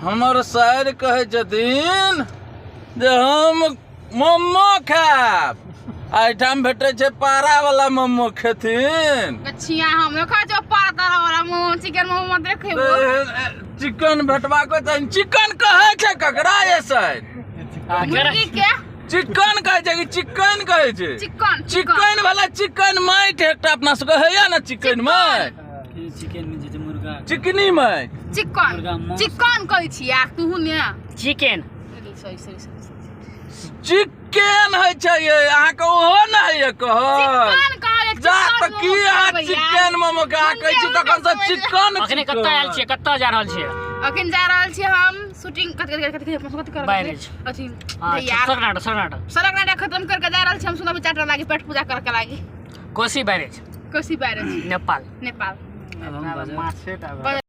हमर सारि कहै छथिन जे हम मोमो खायब। एहिठाम भेटै छै पारा वाला मोमो, खेथिन? गछिया हम खाइ छौ पारा तारा वाला मोमो, चिकन मोमो मात्र खेबो। चिकन भेटबाक चाही। चिकन कहै छै ककरा ये सारि? मुर्गी के। चिकन कहै छै कि चिकन कहै छै? चिकन। चिकन वाला चिकन माटि एकटा अपना सबके होइया ने, चिकन माटि। चिकन में जे मुर्गा। चिकनी माटि। चिकन। चिकन कहै छियै तू ने। चिकन। Sorry sorry. चिकन होइ छै ये, अहाँके ओहो ने होइया कहल। चिकन कहै। जा तऽ की अहाँ चिकन मोमो के अहाँ कहै छी तखन से चिकन। अखने कतऽ आयल छियै, कतऽ जा रहल छियै? अखन जा रहल छियै हम शूटिंग। कथि कथि कथि कथि कर बैरेज। अथी। हाँ, यार। सड़क नाटक, सड़क नाटक। सड़क नाटक खत्म करके जा रहल छी हम सुनाबी चाटर लागी, पेट पूजा करके लागी। कोसी बैरेज। कोसी बैरेज। नेपाल। नेपाल। अब हम बाजार।